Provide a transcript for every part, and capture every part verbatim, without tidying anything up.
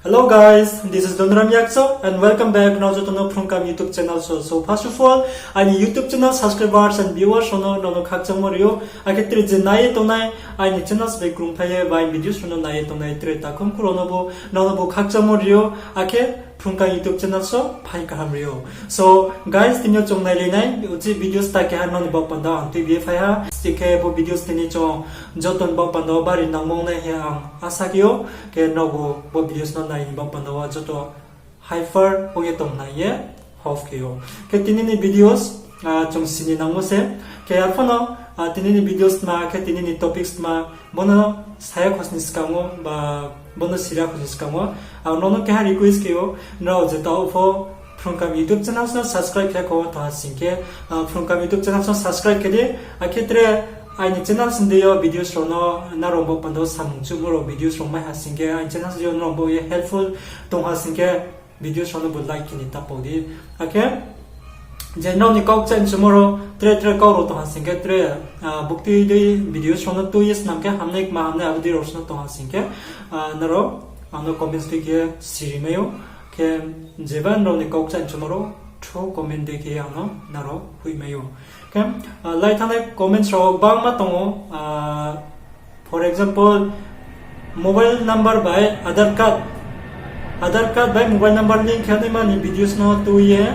Hello guys, this is Donram Yakso and welcome back nrao joto no Phrungkam YouTube channel. So, so first of all, aini YouTube channel subscribers and viewers rao no, nrao no khakchangmo ri ou. Akhe tre je nai ye tongnai, aini channels bai krungphai ye, ba aini videos rao no nai ye tongnai tre takhum khe rao no bo, nrao no bo khakchangmo ri ou. Akhe Phrungkam YouTube channel so phaing kaham ri ou. So guys, tini yo chung nailai nai uchih videos ta keha nrao ni baoh panda ang tuibi ye phai ha. Stikhe bo videos tini chung joto ni baoh panda wo bari nangmo nai hing ye ang asa khe ou. Khe nrao bo, bo videos no nai ni baoh panda wo joto hyper ong ye tong nai ye hope khe ou. Khe tini ni videos, ah, chung sini nangmo se. Khe arphuh no, ah, tini ni videos tma, khe tini ni topics tma, bo no saya khosni skang wo, ba bo no sira khosni skang wo, ang nrao no keha request khe ou, nrao je taoh pho Phrungkam YouTube channel no subscribe khe kho tong ha sing khe, ah, Phrungkam YouTube channel no subscribe khe di, akhe tre aini channel sing de yo videos rao no nrao baoh panda wo samung chuhmo rao videos rao mai ha sing khe, aini channel sing de yo nrao bo ye helpful tong ha sing khe, videos rao no bo like khe ni ta pau di. Akhe je nrao ni kau kchaih mchumo rao tre tre kau rao tong ha sing khe tre, ah, bukti dei videos rao no tui ye snam khe hamnai kma hamnai abo dei rao no tong ha sing khe, ah, nrao ang no comments dei khe siri mai ou. Khe jeba nrao ni kau kchaih mchumo rao through comment dei khe ang no nrao hoih mai ou. Khe, ah, lai thanngnai comments rao gbangma tong ou, ah, for example, mobile number bai Aadhaar card, Aadhaar card bai mobile number link khe naima ni videos no tui ye,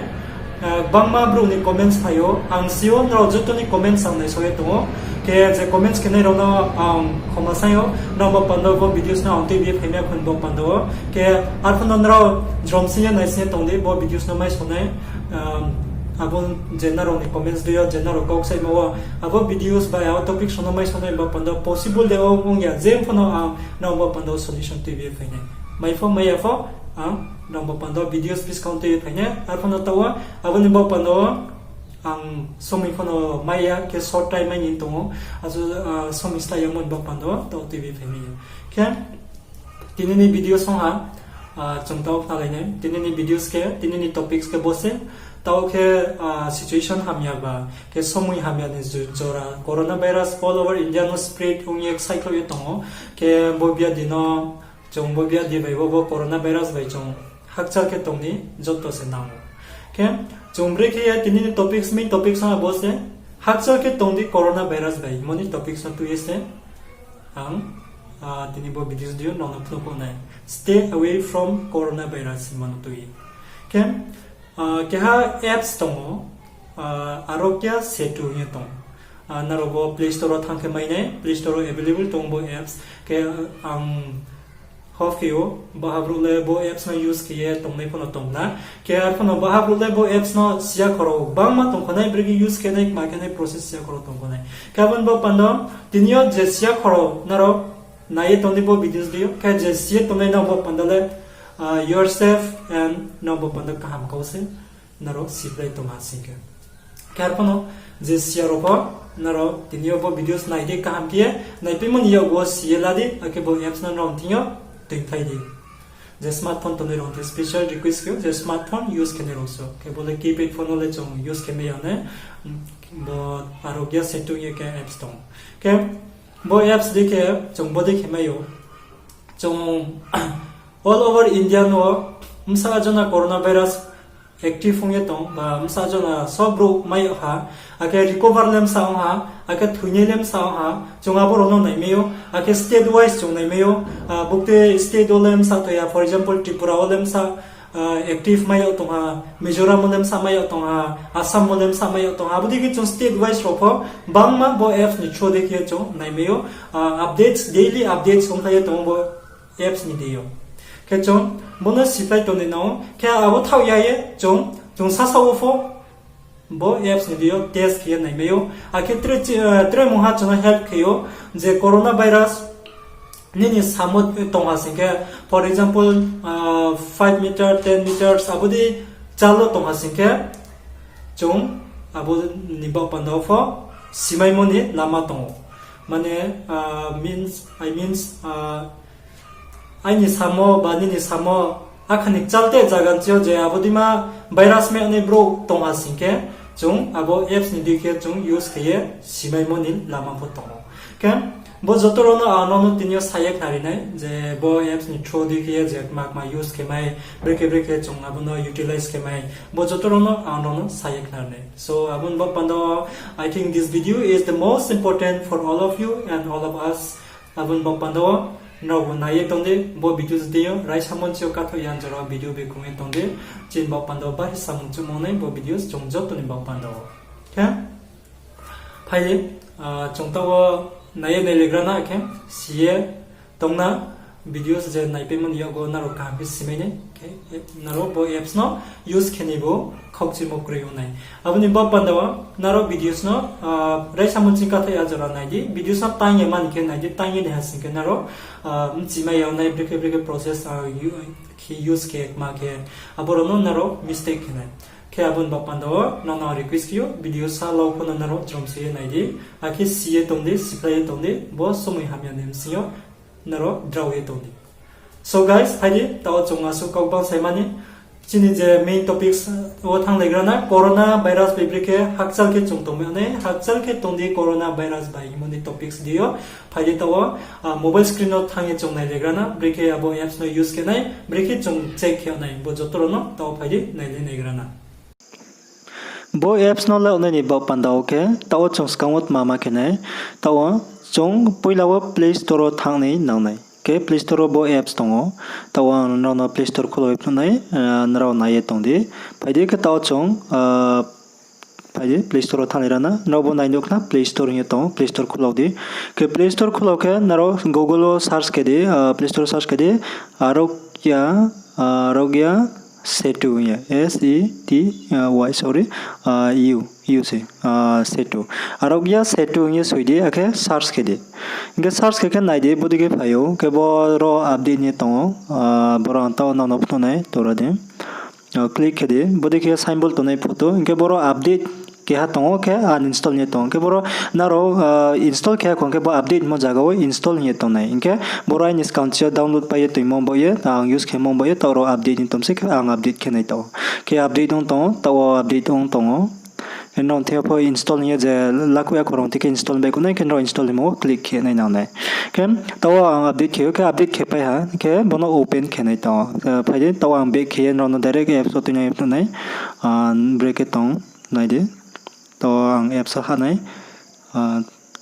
ah, gbangma brouh ni comments phai ou. Ang si ou, nrao joto ni comments ang naisao ye tong ou. Khe je comments khenai rao no ang khoma sai ou, nrao baoh panda wo bo videos no ang tuibi ye phaimai ya khon baoh panda wo. Khe arphuh no nrao jrom sing ye naising ye tong di, bo videos no mai sonai, abo je nrao ni comments dei yo, je nrao kau kchaihmo wo, abo videos bai abo topics rao no mai sonai baoh panda wo possible de ong ya, je pho no ang nrao baoh panda wo solution tuibi ye phai nai. Mai pho mai ya pho, ang nrao baoh panda wo videos buskang tui ye phai nai. Arphuh no taoh wo, abo ni baoh panda wo ang somoi pho no mai ya, khe short time mai ni tong ou, achu, ah, somoi slái yamo ni baoh panda wo taoh tuibi phai mai ya. Khe, tini ni videos ong ha, ah, chung taoh khnalai nai. Tini ni videos khe, tini ni topics khe bo se. Taoh khe, ah, situation hamya ba, khe somoi hamya ni ju-, jora coronavirus all over India no spread ong ye ksaihkhlouh ye tong ou. Khe bo biadi no, chung bo biadi bai bo, bo coronavirus bai chung hakchal khe tong ni joto se nang ou. Khe chung brekhe ye tini ni topics, main topics ong ha bo se, hakchal khe tong di coronavirus bai hingmo ni topics no tui ye se ang, ah, tini bo videos dei yo nrao no phnuh khouh nai. Stay away from coronavirus hingmo no tui ye. Khe, ah, keha apps tong ou, ah, Aarogya Setu hing ye tong. Ah, nrao bo Play Store wo thanng khe mai nai, Play Store wo available tong bo apps. Khe, ah, ang hope khe ou, baha brouh le bo apps no use khe ye tongnai pho no tong na. Khe arphuh no baha brouh le bo apps no siya khorao gbangma tong khonai, brekhe use khe nai, kma khe nai process siya khorao tong khonai. Khe abo ni baoh panda wo, tini yo je siya khorao nrao nai ye tong di bo videos dei yo, khe je si ye tongnai nrao baoh panda le, ah, you are safe and nrao baoh panda kaham kau se. Nrao siplai tong ha sing khe. Khe arphuh no je siya rao pho, nrao tini yo bo videos nai di kaham khe ye, naipaimo ni yakgu wo si ye la di, akhe bo apps no nrao thing yo tuingthai di. Je smartphone tongnai rao khe special request khe ou, je smartphone use khenai rao so. Khe bo le keypad phone no le chung use khe mai ya nai, bo Aarogya Setu hing ye khe apps tong. Khe bo apps dei khe, chung bo dei khe mai ou. Chung all over India no bsa jona coronavirus active ong ye tong, ba bsa jona sob brouh mai yag ha, akhe recover le bsa ong ha, akhe thoinai le bsa ong ha, chung abo rao no nai mai ou, akhe state wise chung nai mai ou, ah, bukte state wo le bsa toi ya, for example, Tripura wo le bsa, ah, active mai yag tong ha, Mizoram wo le bsa mai yag tong ha, Assam wo le bsa mai yag tong ha, abo dei khe chung state wise rao pho bangma bo apps ni through dei khe chung nai mai ou, ah, updates, daily updates ongkhlai ye tong ou bo apps ni dei yo. Khe chung bo no siplai tongnai nang ou, khe abo thaoh ya ye chung, chung sasaoh wo pho bo apps ni dei yo test khe ye nai mai ou. Akhe tre, tre mungha chung no help khe ou, je coronavirus nini samo tong ha sing khe, for example, ah, five meter, ten meters abo dei chal wo tong ha sing khe, chung abo ni baoh panda wo pho simaimo ni lama tong ou. Mane, ah, means, I means, ah, aini samo ba nini samo akha ni kchal te zaga ni chi yo je abo deima virus mai nai brouh tong ha sing khe, chung abo apps ni dei khe chung use khe ye simaimo ni lama pho tong ou. Khe, Bo joto rao no ang nrao no tini yo sa ye khnari nai je bo apps ni through di khe ye je kma kma use khe mai, brekhe brekhe chung abo no utilize khe mai, bo joto rao no ang nrao no sa ye khnari nai. So abo ni baoh panda wo, I think this video is the most important for all of you and all of us. Abo ni baoh panda wo, nrao bo nai ye tong di, bo videos deing yo, raisa monchi yo kathoh ya jora video bekhong ye tong di, chini baoh panda wo bari samung chumong nai bo videos chung joto ni baoh panda wo. Khe, phai di, chung taoh wo nai ye nailaigra na khe, si ye tong na, videos je naipaimo ni yakgo nrao kaham khe simai nai khe, nrao bo apps no use khe ni bo khaukchimo kroi ong nai. Abo ni baoh panda wo nrao videos no raisa monchi kathoh ya jora nai di, videos no tang ye mani khe nai di, tang ye naiha sing khe nrao bchimai ya nai brekhe brekhe process khe use khe kma khe, abo rao no nrao mistake khe nai. Khe abo ni baoh panda wo nrao no request khe ou, video sa lau pho no nrao jrom se ye nai di, akhe si ye tong di, siphlai ye tong di, bo somoi hamya ni bsing yo nrao drao ye tong di. So guys, phai di, taoh wo chung asuh kau bang saimani, chini je main topics wo thannglaigra na, corona virus bai brekhe hakchal khe chung tongmai nai, hakchal khe tong di corona virus bai hingmo ni topics di yo. Phai di taoh wo mobile screen no thanng ye chung nailaigra na, brekhe abo apps no use khe nai, brekhe chung check khe nai, bo joto rao no taoh wo phai di nailai naigra na. Bo apps no launai ni baoh panda wo khe, taoh wo chung skang wo tma ma khe nai, taoh wo chung poila wo Play Store wo thanng ni nang nai. Khe Play Store wo bo apps tong ou, taoh wo ang nrao no Play Store khulau ye phnuh nai, nrao nai ye tong di. Phai di khe taoh wo chung, phai di Play Store wo thanng ni ra na, nrao bo nai nuh khna Play Store hing ye tong ou, Play Store khulau di. Khe Play Store khulau khe nrao Google wo search khe di, Play Store wo search khe di, Arogya, Arogya Setu hing ye, S E T Y, sorry, U, U se, Setu. Arogya Setu hing ye soi di, akhe search khe di. Hing khe search khe khe nai di, bodei khe phai ou, khe boro update hing ye tong ou, boro ang taoh wo nrao no phnuh nai, tora di. Click khe di, bodei khe symbol tongnai photo, hing khe boro update keha tong ou, khe uninstall hing ye tong ou, khe boro nrao install khe ya khong khe bo update hingmo zaga wo install hing ye tong nai. Hing khe boro aini skang chi yo download pai ye toimo bo ye, ang use khemo bo ye, taoh ro update hing tong se khe ang update khe nai taoh. Khe update ong tong ou, taoh wo update ong tong ou. Khe nrao thing yo pho install hing ye je lakhuh ya khorang thing khe install bai khouh nai, khe nrao install hingmo wo click khe nai nang nai. Khe taoh wo ang update khe ou, khe update khe pai ha, khe bo no open khe nai taoh. Phai di, taoh wo ang back khe ye nrao no direct apps wo tuinai phnuh nai. Brekhe tong, nai di. Taoh wo ang apps wo hah nai.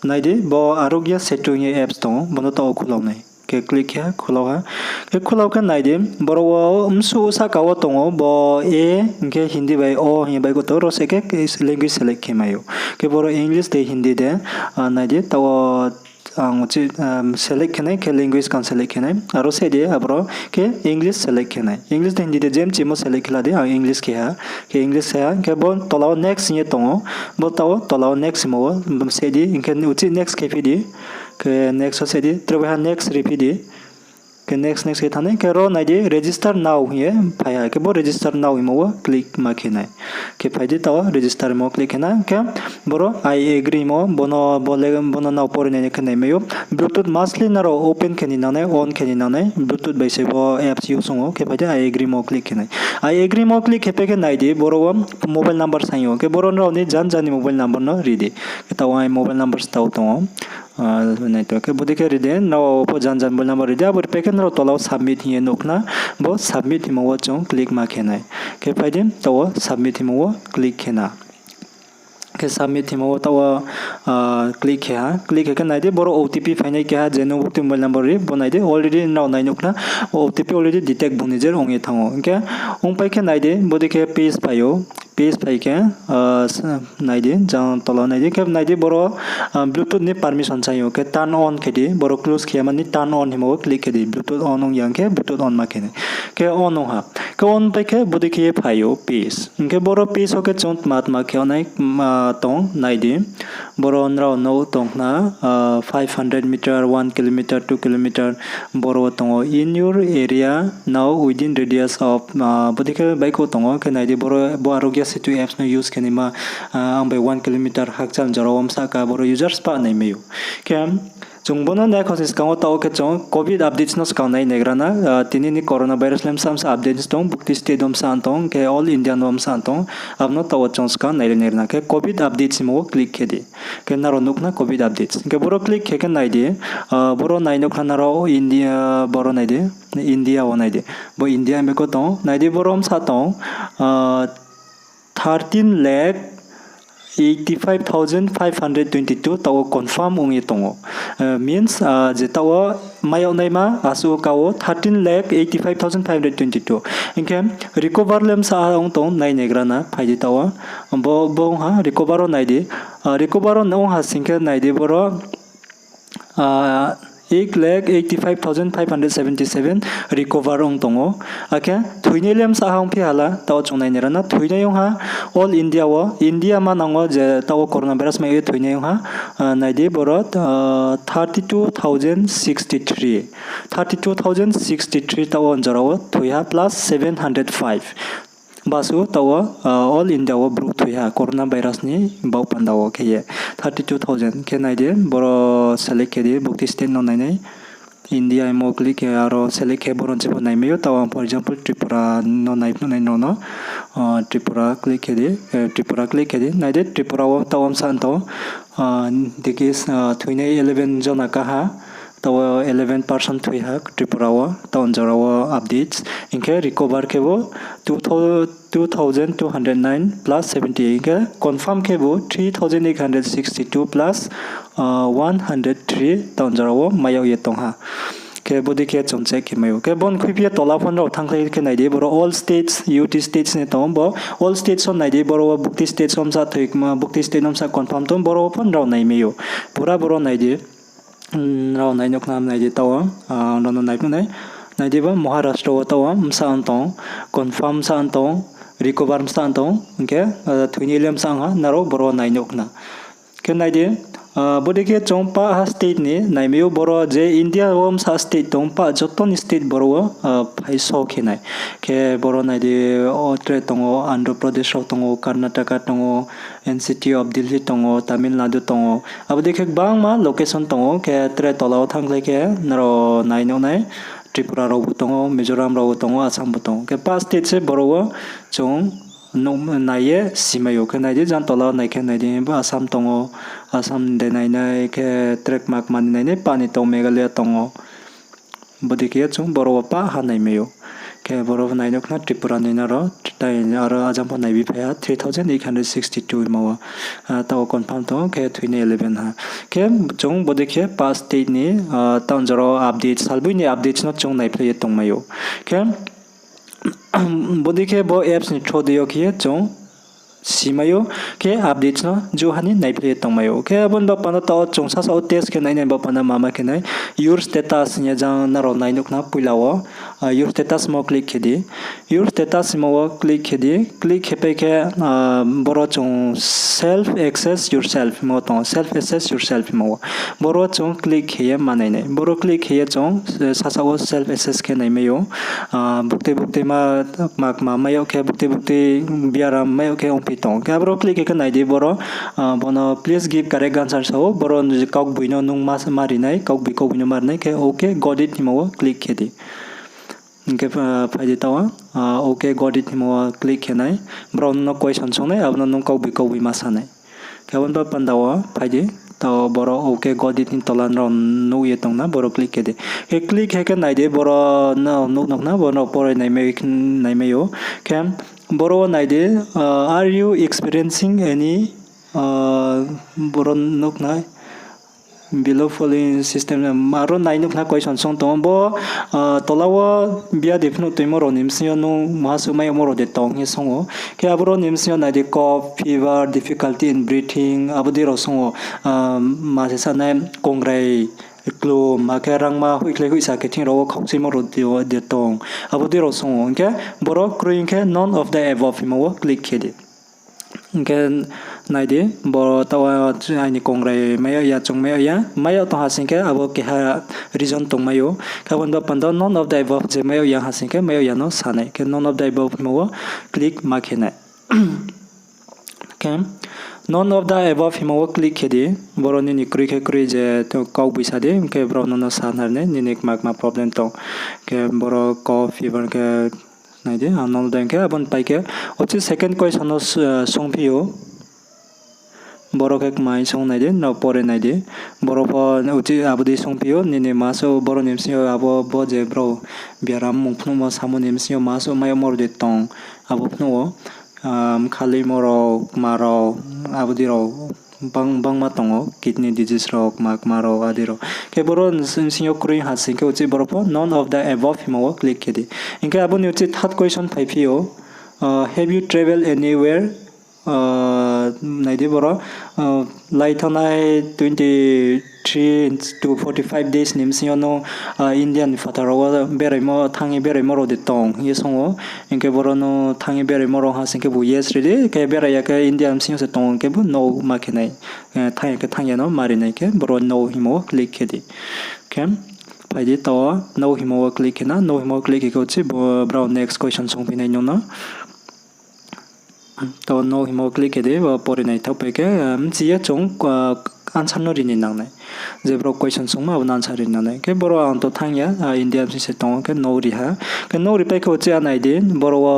Nai di, bo Arogya Setu hing ye apps tong ou, bo no taoh wo khulau nai. Khe click khe khulau ha. Khe khulau khe nai di, boro wo msuh sahka wo tong ou, bo A, hing khe Hindi bai O hing ye baihkhouh tong ou, ro se khe language select khe mai ou. Khe boro English de Hindi de, nai di, taoh wo ang uchih select khe nai, khe language kang select khe nai. Aro se di, aboro khe English select khe nai. English de Hindi de je mchimo select khe la di, ang English khe ha. Khe English khe ha, khe bo tola wo next hing ye tong ou. Bo taoh wo tola wo next hingmo wo se di, hing khe uchih next khe phi di. Khe next wo se di, tre bai ha next ri phi di. Khe next, next khe thanng nai, khe ro nai di, register now hing ye phai ha, khe bo register now hingmo wo click ma khe nai. Khe phai di taoh wo register hingmo wo click khe na, khe boro I agree hingmo, bo no nao pori nai khe naimai ou. Bluetooth must be nrao open khe ni nang nai, on khe ni nang nai, Bluetooth bai se bo apps use ong ou, khe phai di I agree hingmo wo click khe nai. I agree hingmo wo click khe pai khe nai di, boro wo mobile number saing ou, khe boro nrao ni jan jan ni mobile number no ri di. Khe taoh wo aini mobile number se taoh tong ou. Nai to khe bodei khe ri di, nrao pho jan jan mobile number ri di, abo ri pai khe nrao tola wo submit hing ye nuh khna, bo submit hingmo wo chung click ma khe nai. Khe phai di, taoh wo submit hingmo wo click khe na. Khe submit hingmo wo taoh wo click khe ha, click khe khe nai di, boro O T P phainai keha je nung buktui mobile number ri, bo nai di, already nrao nai nuh khna, O T P already detect bung ni jer ong ye thanng ou. Hing khe ongpai khe nai di, bodei khe page phai ou, page phai khe, nai di, jang tola nai di, khe nai di boro Bluetooth ni permission saing ou, khe turn on khe di, boro close khe ya mani turn on hingmo wo click khe di, Bluetooth on ong ya hing khe Bluetooth on ma khe nai. Khe on ong ha, khe on pai khe bodei khe ye phai ou page. Hing khe boro page wo khe chung tma tma khe nai tong nai di. Boro nrao nuh tong khna, five hundred meter, one kilometer, two kilometer, boro wo tong ou in your area, now within radius of, bodei khe baihkhouh tong ou, khe nai di boro bo Arogya Setu apps no use khe naima, ang bai one kilometer hakchal jora wo msahka boro users pah naimai ou. Khe Chung bo no nai kho se skang wo taoh wo khe chung covid updates no skang nai naigra na, tini ni coronavirus le bsa bsa updates tong, bukti state wo bsa tong, khe all India no bsa tong, abo no taoh wo chung skang nai naigra na. Khe covid updates himo wo click khe di. Khe nrao nuh khna covid updates. Khe boro click khe khe nai di, boro nai nuh khna nrao India, boro nai di, India wo nai di. Bo India himba kho tong, nai di boro bsa tong, thirteen lakh eighty five thousand five hundred twenty two taoh wo confirm ong ye tong ou. Means, je taoh wo mai yag naima asuh ka wo thirteen lakh eighty five thousand five hundred twenty two. Hing khe recover le bsa ong tong nai naigra na, phai di taoh wo. Bo, bo ong ha recover wo nai di. Recover wo ong ha sing khe nai di boro, ek lakh eighty five thousand five hundred seventy seven recover ong tong ou. Akhe thoinai le bsa ha ongphi ha la, taoh wo chung nai naigra na, thoinai ong ha all India wo, India manang wo je taoh wo coronavirus mai ye thoinai ong ha, nai di boro, thirty two thousand sixty three, thirty two thousand sixty three taoh wo jora wo thoi ha plus seven hundred five. Basu taoh wo, all India wo brouh thoi ha coronavirus ni baoh panda wo khe ye thirty two thousand. Khe nai di, boro select khe di, bukti state no nainai. India himo click khe aro select khe boro ni se pho naimai ou, taoh wo ang for example Tripura no nai phnuh nai nrao no, Tripura click khe di, Tripura click khe di, nai di Tripura wo taoh wo bsa tong, dikhe, thoinai eleven jona ka ha, taoh wo eleven person thoi ha Tripura wo, taoh jora wo updates, hing khe recover khe bo two thousand two hundred nine plus seventy, hing khe confirm khe bo three thousand eight hundred sixty two plus one hundred three taoh jora wo mai yag ye tong ha. Khe bodei khe chung check khe mai ou. Khe bo ni khuiphi ye tola pho nrao thanngkhlai khe nai di, boro all states, U T states ni tong ou, bo all states wo nai di, boro wo bukti states wo bsa thoi kma, bukti state no bsa confirm tong, boro wo pho nrao naimai ou. Pura boro nai di, nrao nai nuh khna nai di taoh wo, nrao no nai phnuh nai. Nai di bo Maharashtra wo taoh wo bsa tong, confirm bsa tong, recover bsa tong, hing khe, thoinai le bsa ong ha, nrao boro nai nuh khna. Khe nai di, bodei khe chung pah ha state ni naimai ou, boro je India wo bsa state tong, pah joto ni state boro wo phai so khe nai. Khe boro nai di, o tre tong ou, Andhra Pradesh rao tong ou, Karnataka tong ou, N C T of Delhi tong ou, Tamil Nadu tong ou. Abo dei khe gbangma location tong ou, khe tre tola wo thanngkhlai khe nrao nai nuh nai, Tripura raobu tong ou, Mizoram raobu tong ou, Assam bu tong ou. Khe pah state se boro wo chung nuh nai ye simai ou. Khe nai di, jang tola wo nai khe nai di, bo Assam tong ou, Assam de nainai, khe tre kma kma ni nainai, pah ni tong Meghalaya tong ou. Bodei khe ye chung boro wo pah ha naimai ou. Khe boro nai nuh khna Tripura ni nrao, tai aro ajang pho naibi phai ha, three thousand eight hundred sixty two himo wo, taoh wo confirm tong ou, khe thoinai eleven ha. Khe chung bodei khe pah state ni, taoh jora wo update, salboi ni updates no chung naiphlai ye tongmai ou. Khe bodei khe bo apps ni through dei yo khe ye chung simai ou, khe updates no jouha ni naiphlai ye tongmai ou. Khe abo ni baoh panda taoh chung sasa wo test khe nainai baoh panda mama khe nai, your status hing ye jang nrao nai nuh khna poila wo, your status mo click khe di. Your status himo wo click khe di, click khe pai khe, boro chung self access yourself himo tong ou, self access yourself himo wo. Boro chung click khe ye ma nainai. Boro click khe ye chung sasa wo self access khe naimai ou. Buktui buktui ma, kma kma mai yag khe, buktui buktui biaram mai yag khe ongphi tong ou. Khe aboro click khe khe nai di boro, bo no please give correct answer sa ou, boro kaugboino nung ma, ma ri nai, kaugbi kaugboino ma ri nai, khe okay, got it himo wo click khe di. Hing khe, phai di taoh wo, okay, got it himo wo click khe nai. Brao no question sung nai, abo no nung kaugbi kaugbi ma sa nai. Khe abo ni baoh panda wo phai di, taoh boro okay, got it ni tola nrao nuh ye tong na, boro click khe di. Khe click khe khe nai di, boro no nuh nuh na, boro no porai naimai, naimai ou. Khe boro wo nai di, are you experiencing any, boro nuh nai, below following system, aro nai nuh khna question sung tong ou. Bo, tola wo biadi phnuh toimo rao ni bsing yo nung muha suh mai yagmo rao de tong hing ye sung ou. Khe aboro ni bsing yo nai di cough, fever, difficulty in breathing, abo dei rao sung ou. Ma se sa nai kongrai klum, akhe rangma hoihkhlai hoihsa khe thing rao wo khaukchuimo rao de, de tong. Abo dei rao sung ou. Hing khe boro kroi hing khe none of the above himo wo click khe di. Hing khe nai di, bo taoh wo aini kongrai mai yag ya, chung mai yag ya, mai yag tong ha sing khe abo keha reason tongmai ou. Khe abo ni baoh panda none of the above je mai yag ya ha sing khe mai yag ya no sa nai. Khe none of the above himo wo click ma khe nai. Khe None of the above himo wo click khe di. Boro nini kroi khe kroi je to kau boi sa di, hing khe brao nono sa nai nai nini kma kma problem tong. Khe boro cough, fever khe nai di, ang none of the hing khe abo ni pai khe uchih second question no s-, sungphi ou. Boro khe kmai sung nai di, nrao pore nai di. Boro pho uchih abo dei sungphi ou, nini ma suh boro ni bsing yo abo bo je brao biaram mung phnuhmo samo ni bsing yo ma suh mai yagmo rao de tong, abo phnuh ou. Mkha leimo rao, kma rao, abo dei rao bang-, bangma tong ou, kidney disease rao, kma kma rao, abo dei rao. Khe boro bsing yo kroi ha sing khe uchih boro pho none of the above himo wo click khe di. Hing khe abo ni uchih third question phaiphi ou, have you traveled anywhere? Nai di boro, lai thanngnai twenty three to forty five days ni bsing yo no India ni phathar rao wo beraimo, thanng ye beraimo rao de tong hing ye sung ou. Hing khe boro no thanng ye beraimo rao ha sing khe bo yes ri di, khe berai ya khe India bsing yo se tong hing khe bo no ma khe nai. Thanng ya khe thanng ya no ma ri nai khe boro no himo wo click khe di. Khe phai di, taoh no himo wo click khe na, no himo wo click khe khe uchih bo brao next question sungphi nai nung no. Taoh no himo click khe di, bo pore nai thaoh pai khe, bchi ye chung answer no ri ni nang nai. Je brao question sungmo abo no answer ri ni nang nai. Khe boro ang to thanng ya, India bsing se tong ou khe no ri ha. Khe no ri pai khe uchih a nai di, boro wo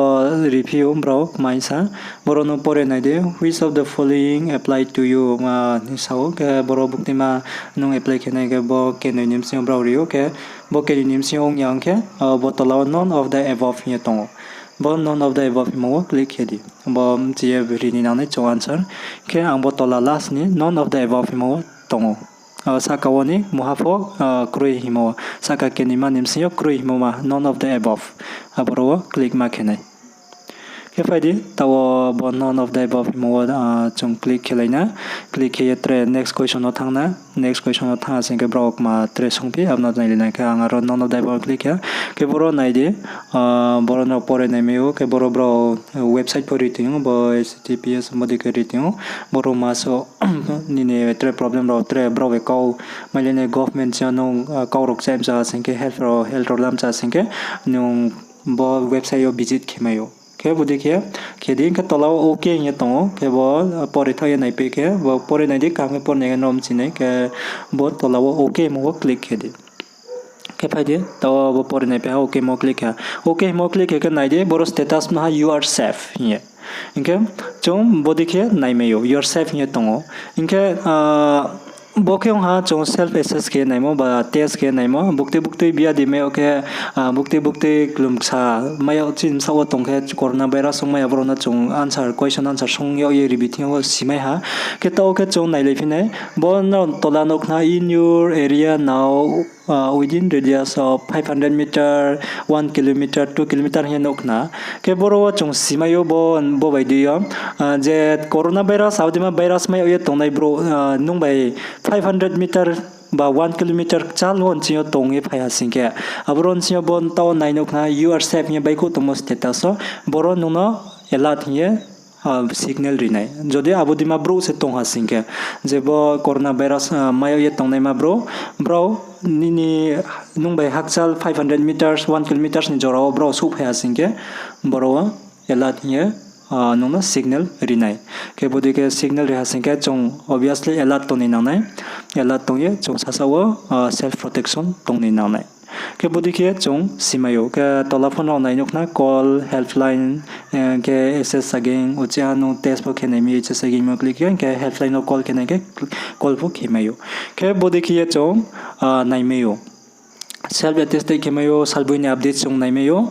riphi ou brao kmai sa. Boro no pore nai di, which of the following apply to you? Hing sa ou, khe boro buktima nung apply khe nai khe bo kenoi ni bsing yo brao ri ou khe, bo kenoi ni bsing yo ong ya ong khe, bo tola wo none of the above hing ye tong ou. Bo none of the above himo wo click khe di. Bo bchi ye ri ni nang nai chung answer. Khe ang bo tola last ni none of the above himo wo tong ou. Sahka wo ni muha pho kroi himo, sahka kenoima ni bsing yo kroi himo ma none of the above. Aboro wo click ma khe nai. Khe phai di, taoh wo bo none of the above himo wo chung click khe lai na. Click khe ye tre next question no thanng na. Next question no thanng ha sing khe brao kma tre sungphi, abo no nailai na khe ang aro none of the above click khe. Khe boro nai di, boro no pore naimai ou, khe boro brao website pho ri tong ou, bo H T T P S bodei khe ri tong ou, boro ma suh nini tre problem rao tre brao bai kau mailai nai government sing yo nung kau rao kchaih mcha sing khe health rao, health rao lamcha sing khe nung bo website yo visit khe mai ou. Khe bodei khe, khe di hing khe tola wo okay hing ye tong ou, khe bo pore thaoh ye naipai khe, bo pore nai di, kaham khe pore nai khe nrao mchi nai, khe bo tola wo okay himo wo click khe di. Khe phai di, taoh bo pore naipai ha, okay himo click khe. Okay himo click khe khe nai di, boro status no ha you are safe hing ye. Hing khe chung bodei khe naimai ou, you are safe hing ye tong ou. Hing khe, bo khe ong ha chung self assess khe naimo ba test khe naimo, buktui buktui biadi mai yag khe, buktui buktui klum ksa mai yag chini bsaoh wo tong khe coronavirus ongmai ya, brao no chung answer, question answer sung yag ye ribi thing yo simai ha. Khe taoh khe chung nailai phi nai, bo no tola nuh khna in your area now, within radius of five hundred meter, one kilometer, two kilometer hing ye nuh khna. Khe boro wo chung simai ou bo, bo bai dei yo, je coronavirus, abo deima virus mai yag ye tongnai brouh, nung bai five hundred meter ba one kilometer kchal wo nching yo tong ye phai ha sing khe, aboro nching yo bo taoh nai nuh khna you are safe hing ye baihkhouh tongmo status wo, boro nung no alert hing ye signal ri nai. Jodi abo deima brouh se tong ha sing khe, je bo coronavirus mai yag ye tongnaima brouh, brao nini, nung bai hakchal five hundred meters, one kilometers ni jora wo brao souhphai ha sing khe, boro wo alert hing ye nung no signal ri nai. Khe bodei khe signal ri ha sing khe chung obviously alert tong ni nang nai. Alert tong ye chung sasaoh wo self protection tong ni nang nai. Khe bodei khe chung simai ou. Khe tola phone rao nai nuh khna call, helpline, khe S S again, uchih ha nung test pho khe nai mi, H S again mo click khe, khe helpline no call khe nai khe call pho khe mai ou. Khe bodei khe ye chung naimai ou. Self attest khe mai ou, salboi ni update chung naimai ou,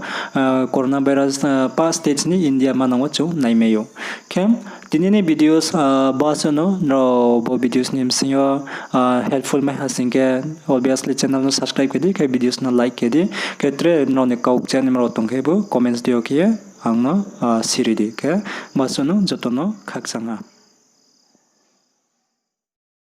coronavirus pa stage ni India manang wo chung naimai ou. Khe tini ni videos, bo asuh no, nrao bo videos ni bsing yo helpful mai ha sing khe, obviously channel no subscribe khe di, khe videos no like khe di, khe tre nrao ni kau kchanaima rao tong khe bo comments dei yo khe ye ang no siri di. Khe bo asuh no, joto no khakchang ha.